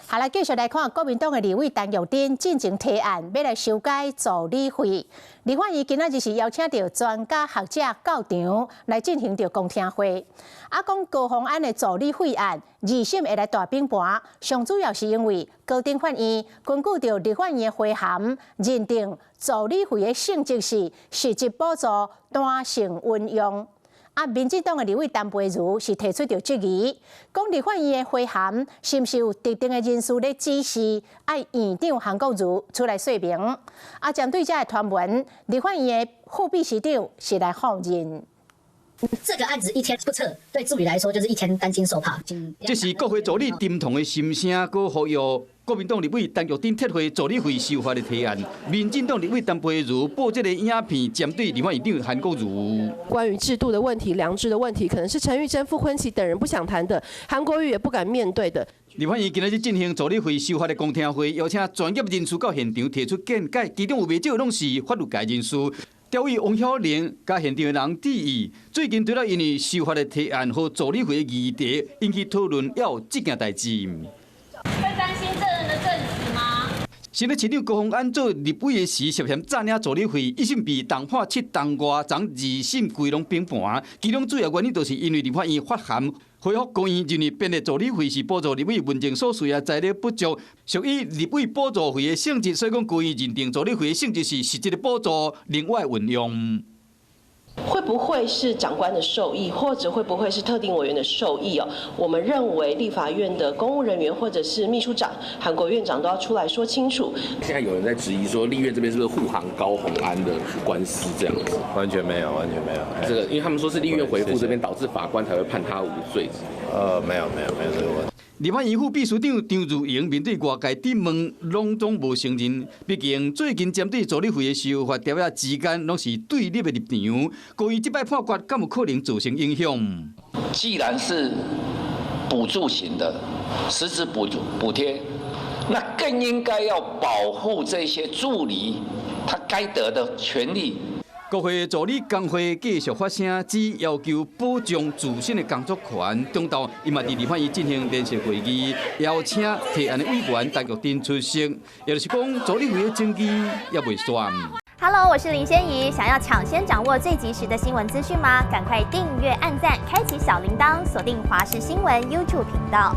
好來，繼續來看國民黨的立委陳玉珍進前提案，欲來修改助理費。立法院今仔日是邀請著專家學者到場來進行著公聽會。啊，講高虹安的助理費案二審會來大反盤，上主要是因為高等法院根據著立法院的回函認定助理費的性質是實質補助單性運用。啊，民進黨的立委陳培儒是提出著質疑，講立法院的回函是毋是有特定的人士咧指示，愛院長韓國瑜出來說明？啊，針對這个傳聞，立法院的副秘書長是來否認。這個案子一天不撤，對助理來說就是一天擔驚受怕。這是國會助理陳同的心聲，閣呼籲國民黨立委陳玉珍撤回助理費修法的提案。民進黨立委陳培儒播這个影片，針對立法院長韓國瑜。關於制度的問題、良知的問題，可能是陳玉珍、傅崐萁等人不想談的，韓國瑜也不敢面對的。立法院今仔日進行助理費修法的公聽會，邀請專業人士到現場提出見解，其中有袂少攏是法律界人士。調委王曉玲佮現場的人質疑，最近除了因為修法的提案和助理費的議題引起討論，猶有這件代誌。會擔心證人的證詞嗎？新北市長高虹安做立委的時，涉嫌詐領助理費，一審被重判7冬外，昨二審規攏反盤。其中主要原因就是因為立法院發函回覆高院，認為編列助理費是補助立委問政所需的材料不足，屬於立委補助費的性質，所以講高院認定助理費的性質是實質的補助，另外運用。會不會是長官的授意，或者會不會是特定委員的授意哦？我們認為立法院的公務人員或者是秘書長、韓國院長都要出來說清楚。現在有人在質疑說，立院這邊是不是護航高虹安的官司這樣子？完全沒有，完全沒有。這個，因為他們說是立院回覆這邊導致法官才會判他無罪。沒有，沒有，沒有這個問題。立法院副秘書長張如榮面對外界質問，攏總無承認。畢竟最近針對助理費的修法條仔之間，攏是對立的立場。高院這擺判決，敢有可能造成影響？既然是補助型的實質補助補貼，那更應該要保護這些助理他該得的權利。國會助理工會繼續發聲，只要求保障自身的工作權。中晝伊嘛佇立法院進行聯席會議，邀請提案的委員陳玉珍出席，也就是講助理費的爭議猶未煞。 Hello，我是林仙怡，想要搶先掌握最及時的新聞資訊嗎？趕快訂閱、按讚、開啟小鈴鐺，鎖定華視新聞 YouTube 頻道。